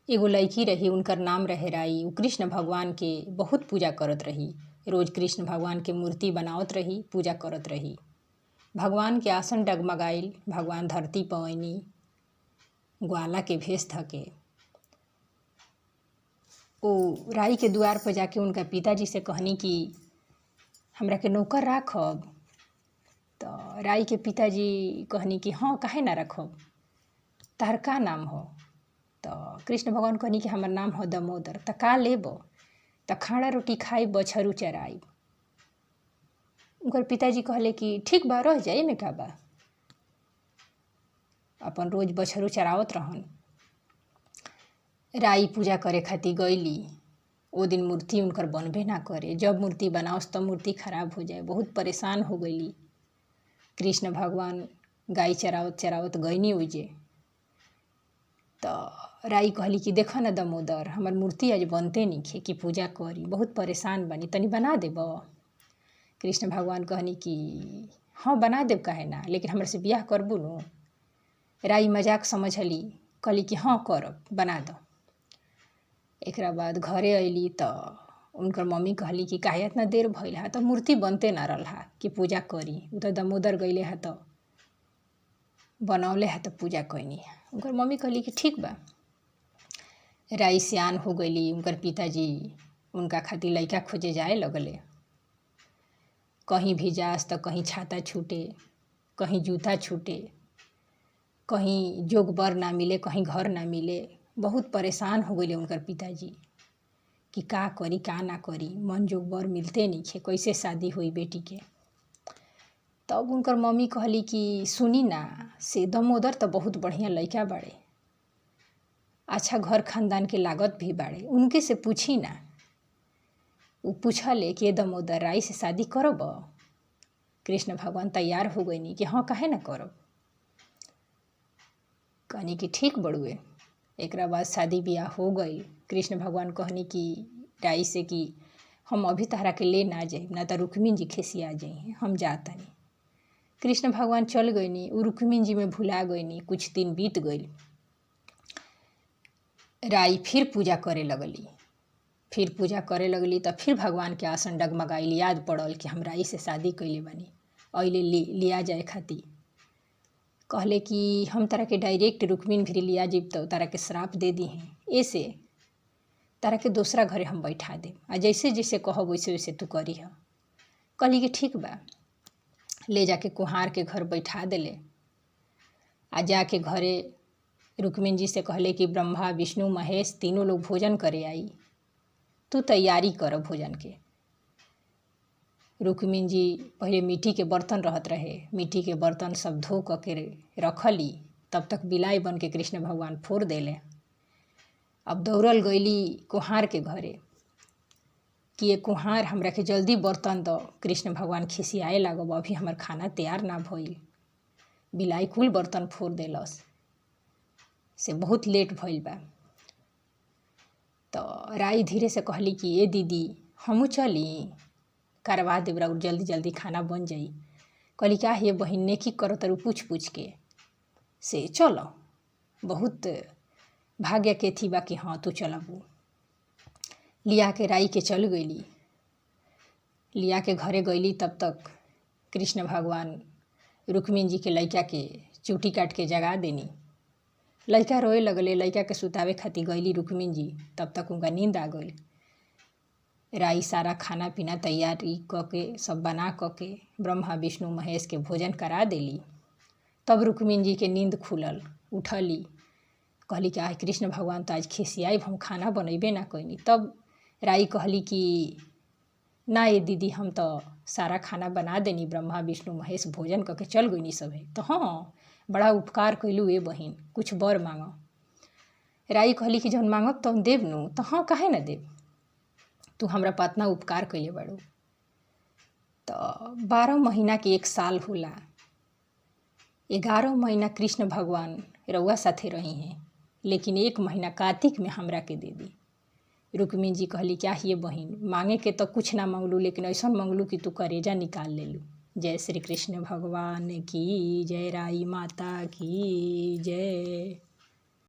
एगो लड़की रही, उनकर नाम रहे राई। उ कृष्ण भगवान के बहुत पूजा करत रही। रोज कृष्ण भगवान के मूर्ति बनावत रही, पूजा करत रही। भगवान के आसन डगमगाइल। भगवान धरती पर अइनी ग्वाला के भेष धके। ओ राई के दुआर पर जाके उनका पिताजी से कहनी कि हमरा के नौकर राखब। तो राई के पिताजी कहनी कि हाँ, काहे ना रखब, तहर का नाम हो? तो कृष्ण भगवान कहनी कि हमर नाम हो दामोदर। त का लेब? त खाना रोटी खाई, बछरू चराई। उनकर पिताजी कहले कि ठीक बा, रह जाई, एमे का बा। अपन रोज बछरू चरावत रहन। राई पूजा करे खातिर गईली। ओ दिन मूर्ति उनकर बनबे ना करे। जब मूर्ति बनावस तब मूर्ति खराब हो जाए। बहुत परेशान हो गईली। कृष्ण भगवान गाय चरावत चरावत गईनी ओइजे। तो राई कहली कि देख न दामोदर, हमर मूर्ति आज बनते नइखे कि पूजा करी, बहुत परेशान बानी, तनी बना देब? कृष्ण भगवान कहनी कि हाँ, बना देब, काहे ना, लेकिन हमरा से बियाह करबू नु? राई मजाक समझली, कहली कि हाँ, करब, बना दो। एकरा बाद घरे अइली त उनकर मम्मी कहली कि काहे इतना देर भइल हा? त मूर्ति बनते ना रहल हा कि पूजा करी। उ त दामोदर गइले हा त बनौले हा त पूजा कैनी। उनकर मम्मी कहली कि ठीक बा। राई सियान हो गईली। उनकर पिताजी उनका खातिर लइका खोजे जाए लगले। कहीं भी जास त कहीं छाता छूटे, कहीं जूता छूटे, कहीं जोग बर ना मिले, कहीं घर ना मिले। बहुत परेशान हो गईले उनकर पिताजी कि का करी, का ना करी, मन जोग बर मिलते नइखे, कैसे शादी होई बेटी के? तब उनकर मम्मी कहली कि सुनी ना, से दामोदर त बहुत बढ़िया लइका बाड़े, अच्छा घर खानदान के लागत भी बाड़े, उनके से पूछी ना। उ पूछले कि दामोदर, राई से शादी करब? कृष्ण भगवान तैयार हो गईनी कि हाँ, काहे ना करब। कहनी कि ठीक बड़ुए। एकरा बाद शादी बियाह हो गई। कृष्ण भगवान कहनी कि राई से कि हम अभी तहरा के ले ना जाइब, ना त रुक्मिन जी खिसिया जाइ, हम जातनी। कृष्ण भगवान चल गईनी, उ रुक्मिन जी में भुला गईनी। कुछ दिन बीत गईल। राई फिर पूजा करे लगली। फिर पूजा करे लगली त फिर भगवान के आसन डगमगाइल। याद पड़ल कि हम राई से शादी कैले बानी। अइले लिया जाए खातिर। कहले कि हम तारा के डायरेक्ट रुक्मिन भिरी लिया जिब त तारा के श्राप दे दी हैं, ऐसे तारा के दोसरा घरे हम बैठा देब आ जैसे जैसे कहब वैसे वैसे तू करी। कहली कि ठीक बा। ले जाके कुहार के घर बैठा देले आ जाके घरे रुक्मिन जी से कहले कि ब्रह्मा, विष्णु, महेश तीनों लोग भोजन करे आई, तू तैयारी कर भोजन के। रुक्मिन जी पहले मिट्टी के बर्तन रहत रहे, मिट्टी के बर्तन सब धो क के रखली। तब तक बिलाई बन के कृष्ण भगवान फोड़ देले। अब दौड़ल गईली कुहार के घरे कि ये कुहार, हमरा के जल्दी बर्तन दो, कृष्ण भगवान खिसियाए लागब, अभी हमर खाना तैयार ना भइल, बिलाई कुल बर्तन फोड़ देलस, से बहुत लेट भइल बा। तो राई धीरे से कहली कि ए दीदी, हमहूँ चली, करवा देब राउर, जल्दी जल्दी खाना बन जाई। कहली क्या हे बहिन, नेकी करो तरु पूछ पूछ के, से चलो, बहुत भाग्य के थी बा कि हाँ, तू चलबू। लिया के राई के चल गईली। लिया के घरे गईली, तब तक कृष्ण भगवान रुक्मिन जी के लइका के चुटी काट के जगा देनी। लइका रोए लगले। लइका के सुतावे खातिर गईली रुक्मिन जी, तब तक उनका नींद आ गई। राई सारा खाना पीना तैयारी क के, सब बना क के ब्रह्मा, विष्णु, महेश के भोजन करा देली। तब रुक्मिन जी के नींद खुलल। उठली, कहली कि आह, कृष्ण भगवान तो आज खिसियाई, हम खाना बनैबे ना कैनी। तब राई कहली कि ना ये दीदी, हम तो सारा खाना बना देनी, ब्रह्मा, विष्णु, महेश भोजन करके चल गईनी सभे। तो हाँ, बड़ा उपकार कैलू ए बहिन, कुछ बर मांग। राई कहली कि जौन मांगब तौन देब नु? तो हाँ, काहे ना देब, तू हमरा पर अतना उपकार कैले बाड़ू। तो 12 महीना के एक साल होला। 11 महीना कृष्ण भगवान रउआ साथे रही हैं, लेकिन एक महीना कार्तिक में हमरा के दे दी। रुक्मिन जी कहली क्या ये बहिन, मांगे के तो कुछ ना मंगलू, लेकिन ऐसा मंगलू कि तू करेजा निकाल लेलू। जय श्री कृष्ण भगवान की जय, राई माता की जय।